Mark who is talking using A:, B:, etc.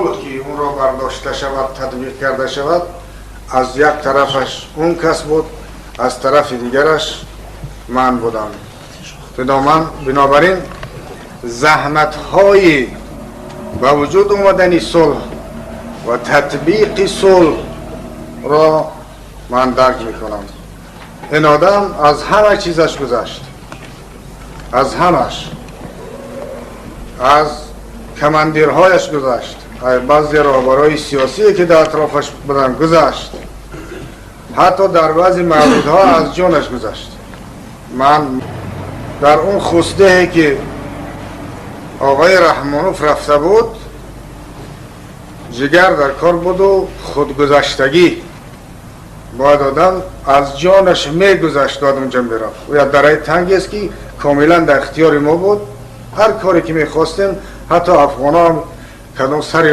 A: Буд ки онро бардошта шавад, татбиқ карда шавад. Аз як тарафаш он кас буд, аз тарафи дигараш ман будам. Бинобар ин заҳматҳои ба вуҷуд омадани сулҳ ва татбиқи сулҳро ман дарк мекунам. Ин одам аз ҳама чизаш гузашт, аз ҳамаш, аз командирҳояш гузашт, баъзе роҳбарҳои сиёсие ки дар атрофаш буданд гузашт, ҳатто дар баъзе мавридҳо аз ҷонаш гузашт. Ман дар он хусдеҳе ки оғои Раҳмонов рафта буд, ҷигар дар кор буду худгузаштагӣ. Бояд одам аз ҷонаш мегузашт, бояд унҷа мерафт. Як дараи тангест ки комилан дар ихтиёри мо буд, ҳар коре ки мехостем, ҳатто афғонҳо кадом сари